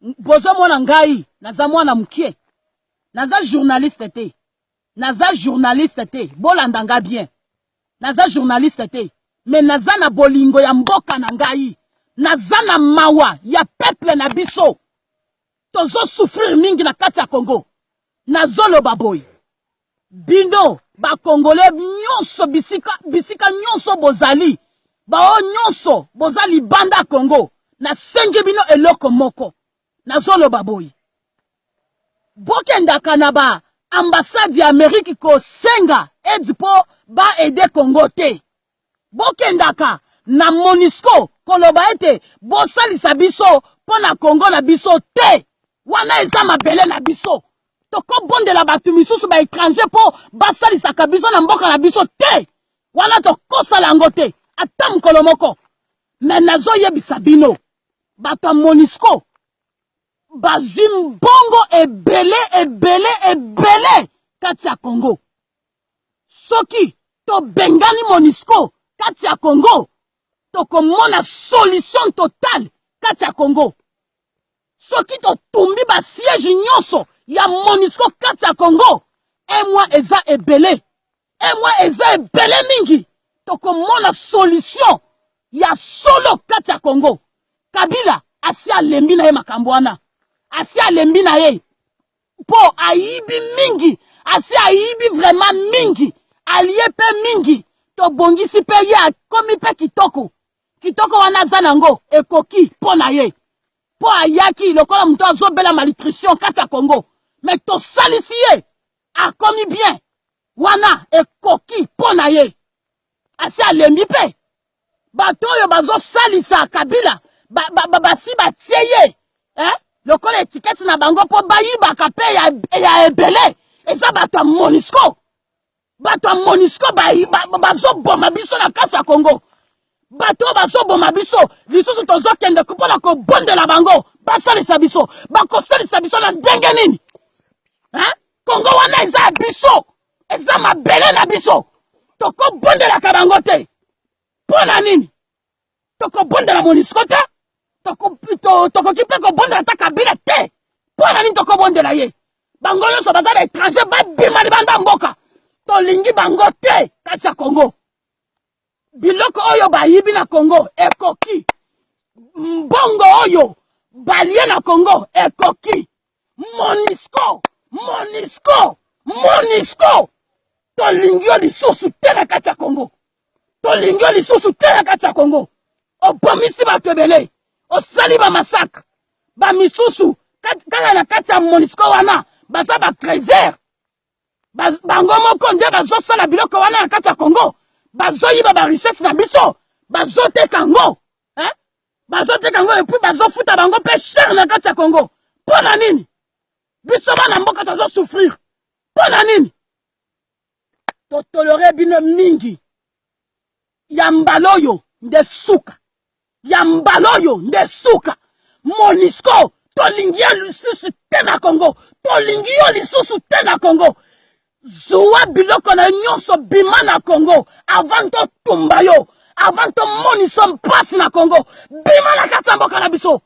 Bozomona ngai naza mwana mokie, naza journaliste te, naza journaliste te, bolanda nga bien, naza journaliste te, me naza na bolingo ya mboka na ngai, naza na mawa ya peuple na biso. Tozo souffrir mingi na kati ya Congo. Nazoloba boye, bino bakongole nyonso, bisika, bisika nyonso bozali, bao nyonso boza libanda ya Congo, nasengi bino eloko moko. Nazoloba boye, bokendaka na ba ambassade ya Amerike kosenga aide mpo ba aide Congo te. Bokendaka na Monusco koloba ete bosalisa biso mpo na Congo na biso te. Wana eza mabele na biso. Tokobondela bato misusu ba étranger mpo basalisaka biso na mboka na biso te. Wana tokosala yango te ata mokolo moko. Me nazoyebisa bino, bato ya Monusco bazwi mbongo ebele ebele ebele kati ya Congo. Soki tobengani Monusco kati ya Congo, tokomona solution totale kati ya Congo. Soki totumbi ba siège nyonso ya Monusco kati ya Congo, un mois eza ebele, un mois eza ebele mingi, tokomona solution ya solo kati ya Congo. Kabila asi alembi na ye makambo wana, asi alembi na ye mpo ayibi mingi, asi ayibi vraiment mingi, alie mpe mingi, tobongisi mpe ye akomi mpe kitoko kitoko wana aza nango ekoki mpo na ye, mpo ayaki lokola moto azobela malnutrition kati ya Congo, me tosalisi ye akomi bien, wana ekoki mpo na ye, asi alembi mpe. Bato oyo bazosalisa Kabila basi batie ye eh? Lokola etiketi na bango mpo bayibaka mpe ya, ya ebele eza bato ya Monusco. Bato ya Monusco bazoboma biso na kati ya Congo. Bato oyo bazoboma biso lisusu, tozokende mpona kobondela bango basalisa biso. Bakosalisa biso na ndenge nini eh? Kongo wana eza ya biso, eza mabele na biso, tokobondelaka bango te. Mpo na nini tokobondela Monusco te? Tokoki mpe kobondela ata Kabila te. Mpo na nini tokobondela ye? Bango nyonso baza ba étranger, babima libanda mboka, tolingi bango te kati ya Congo. Biloko oyo bayibi na Congo ekoki, mbongo oyo balie na Congo ekoki. Monusco, Monusco, Monusco, tolingi yo lisusu te na kati ya Congo, tolingi yo lisusu te na kati ya Congo. Obomisi bato ebele, osali bamassacre, bamisusu kaka na kati ya Monusco wana baza bacrever bango moko nde bazosala biloko wana na kati ya Congo, bazoyiba barichesse na biso, bazoteka yango, eh? Bazoteka yango et puis bazofuta bango mpe cher na kati ya Congo. Mpo na nini biso bana mboka tozosouffrir? Mpo na nini totolere bino mingi? Ya mbala oyo nde suka, ya mbala oyo nde suka. Monusco, tolingi yo lisusu te na Congo, tolingi yo lisusu te na Congo. Zuwa biloko na yo nyonso, bima na Congo avant totumba yo, avant tomonisa mpasi na Congo. Bima na kati ya mboka na biso.